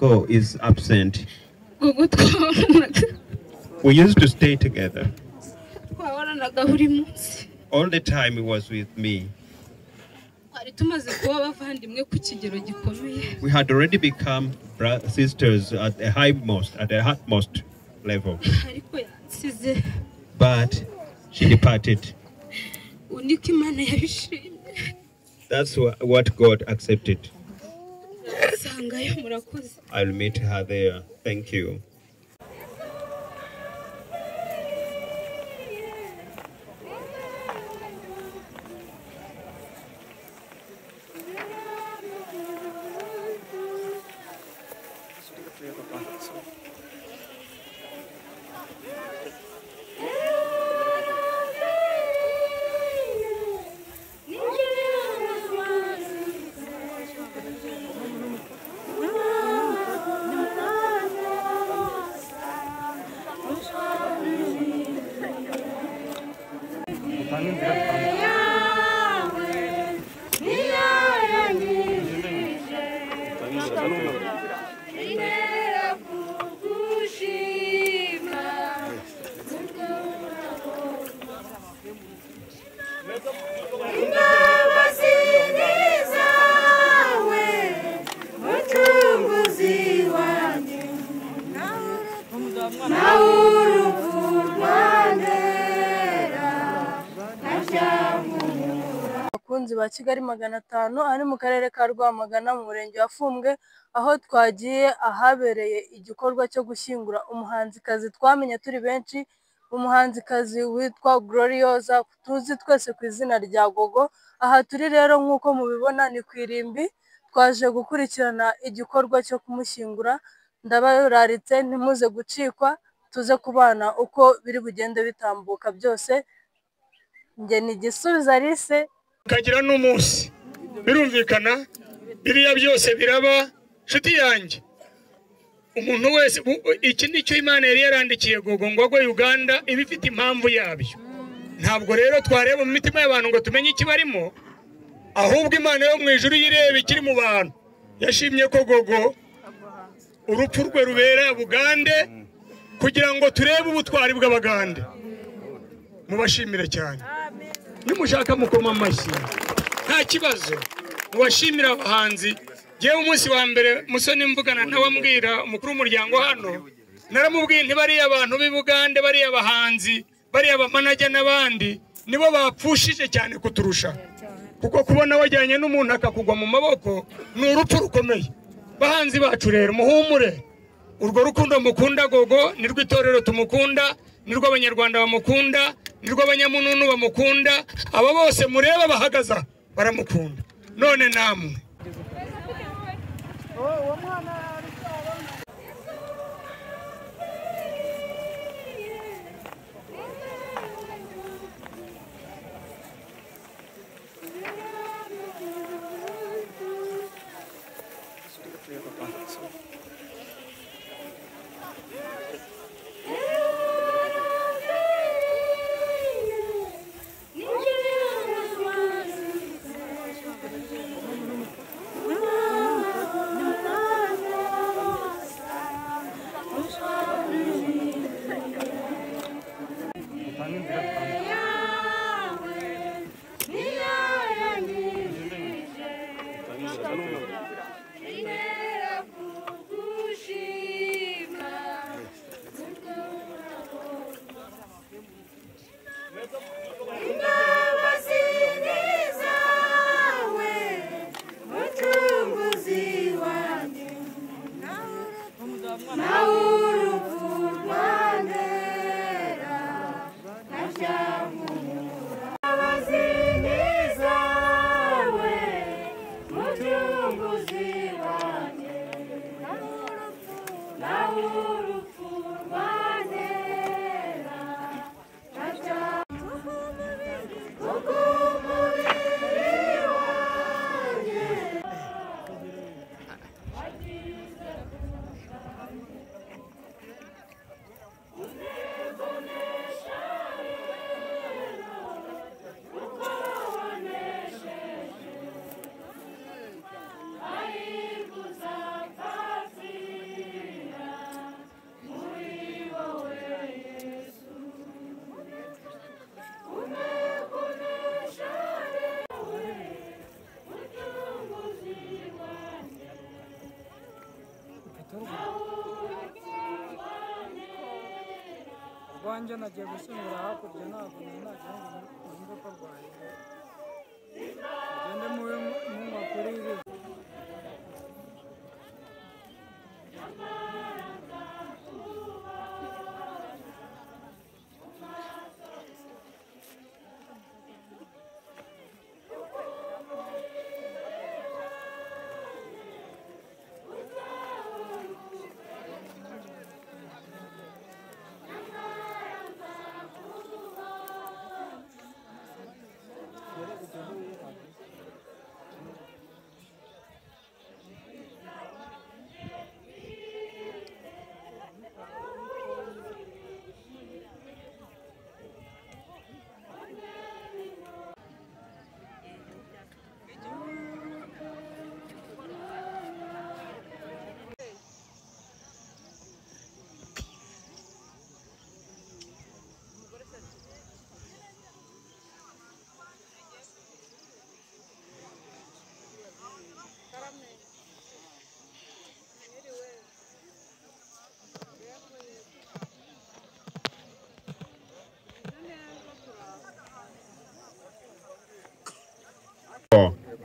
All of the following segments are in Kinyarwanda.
Gogo is absent. Gogo twahoranaga. We used to stay together. Twahoranaga buri munsi. All the time he was with me. Twari tumaze kuba abavandimwe ku kigero gikomeye. We had already become sisters at the highmost level. Ariko yansize. But she departed. Niko Imana yabishimye. That's what God accepted. Sangayo murakoze. I'll meet her there. Thank you. Abakunzi ba Kigali 500 ari mu karere ka Rwamagana mu murenge wa Fumbwe, aho twagiye ahabereye igikorwa cyo gushyingura umuhanzikazi twamenye turi benshi, umuhanzikazi witwa Gloriosa tuzi twese ku izina rya Gogo. Aha turi rero nk'uko mubibona ni ku irimbi, twaje gukurikirana igikorwa cyo kumushyingura. Ndabararitse ntimuze gucikwa, tuze kubana uko biri bugende bitambuka byose. Njye ni Igisubizo Alice. Kagira n'umunsi birumvikana biriya byose biraba nshuti yanjye. Umuntu wese iki nicyo Imana yari yarandikiye Gogo ngo agwe Uganda ibifite impamvu yabyo. Ntabwo rero twareba mu mitima y'abantu ngo tumenye ikibarimo, ahubwo Imana yo mu ijuru yireba ikiri mu bantu. Yashimye ko Gogo urupfu rwe rubera Bugande kugira ngo turebe ubutwari bw'Abagande. Mubashimire cyane. Nimushaka mukoma amashyi nta kibazo, mubashimira abahanzi. Jewe umunsi wa mbere Musoni mvugana nawe ambwira umukuru w'umuryango hano, naramubwiye nti bariya abantu b'i Bugande, bariya abahanzi, bariya abamanajya n'abandi nibo bapfushije cyane kuturusha, kuko kubona wajyanye n'umuntu akakugwa mu maboko ni urupfu rukomeye. Bahanzi bacu rero muhumure, urwo rukundo mukunda Gogo ni rw'itorero tumukunda, ni rw'Abanyarwanda bamukunda, ni rw'Abanyamununu bamukunda. Aba bose mureba bahagaza baramukunda. None namwe Rwanjye nagiye gushyingura hakurya ntabwo nari ngo ko rwaye mugende mube munywa kuri ibi.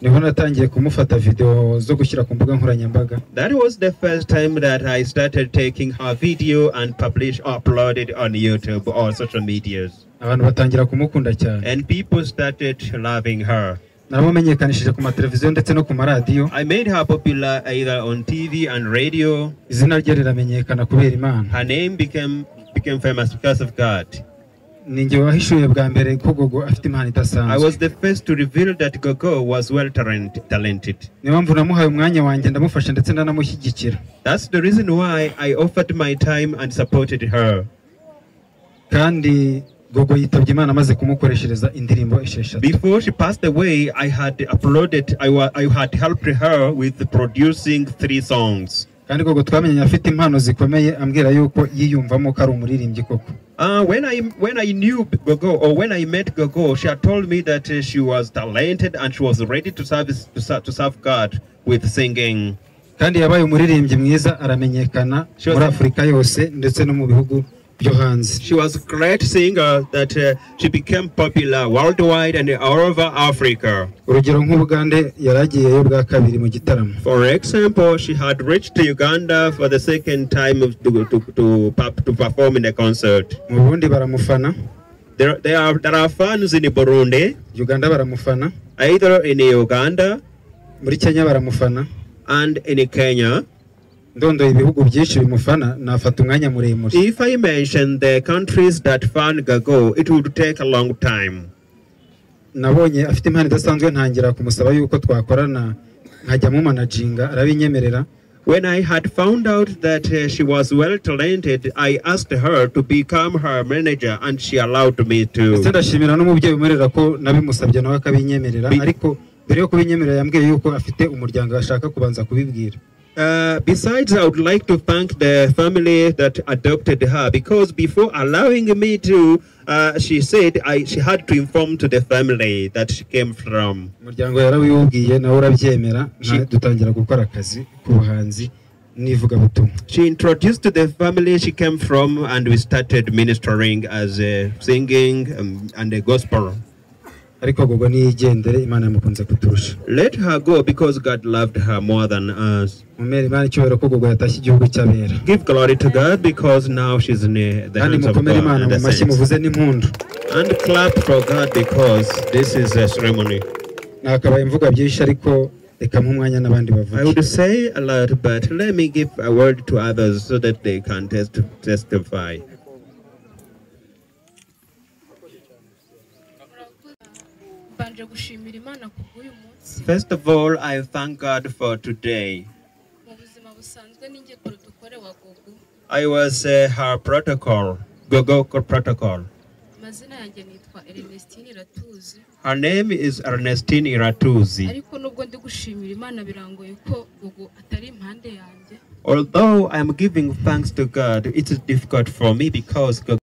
Niho natangiye kumufata video zo gushyira ku mbuga nkoranyambaga. That was the first time that I started taking her video and publish, upload it on YouTube or social medias. Abantu batangira kumukunda cyane. And people started loving her. Naramumenyekanishije ku mateleviziyo ndetse no ku maradiyo. I made her popular either on TV and radio. Izina rye riramenyekana kubera Imana. Her name became famous because of God. Ninjye wahishuye bwa mbere ko Gogo afite impano idasanzwe. I was the first to reveal that Gogo was well talented. Niyo mpamvu namuhaye umwanya wanjye ndamufasha ndetse ndanamushyigikira. That's the reason why I offered my time and supported her. Kandi Gogo yitabye Imana amaze kumukoreshereza indirimbo 6. Before she passed away, I had uploaded, I had helped her with producing 3 songs. Kandi Gogo twamenye afite impano zikomeye ambwira yuko yiyumvamo ko ari umuririmbyi koko. When I knew Gogo, or when I met Gogo, she had told me that she was talented and she was ready to serve God with singing. Kandi yabaye umuririmbyi mwiza aramenyekana muri Afrika yose ndetse no mu bihugu byo hanze. She was a great singer that she became popular worldwide and all over Africa. Urugero nk'Ubugande yaragiyeyo bwa kabiri mu gitaramo. For example, she had reached Uganda for the second time to perform in a concert. Mu Burundi baramufana. There are fans in Burundi. Uganda baramufana. Either in Uganda, muri Kenya baramufana, and in Kenya. Ndondoye ibihugu byinshi bimufana nafata umwanya muremure. If I mention the countries that fan Gogo, it would take a long time. Nabonye afite impano idasanzwe ntangira kumusaba yuko twakorana nkajya mu managinga arabinyemerera. When I had found out that she was well talented, I asked her to become her manager and she allowed me to. Ndetse ndashimira n'umubyeyi umurera ko nabimusabye nawe akabinyemerera, ariko mbere yo kubinyemerera yambwiye yuko afite umuryango ashaka kubanza kubibwira. Besides, I would like to thank the family that adopted her, because before allowing me to, she said she had to inform to the family that she came from. Umuryango yarabiwubwiye nawe urabyemera, dutangira gukora akazi k'ubuhanzi n'ivugabutumwa. She introduced to the family she came from, and we started ministering as a singing and a gospel. Ariko Gogo niyigendere, Imana yamukunze kuturusha. Let her go because God loved her more than us. Mumere Imana icyubahiro ko Gogo yatashye igihugu cy'abera. Give glory to God because now she's in the hands of God. Kandi mukomere Imana mu mashyi muvuze n'impundu. And clap for God because this is a ceremony. Nakabaye mvuga byinshi ariko reka mpe umwanya n'abandi bavuge. I would say a lot, but let me give a word to others so that they can testify. First of all, I thank God for today. I was her protocol, Gogo protocol. Her name is Ernestine Iratuzi. Although I'm giving thanks to God, it is difficult for me because Gogo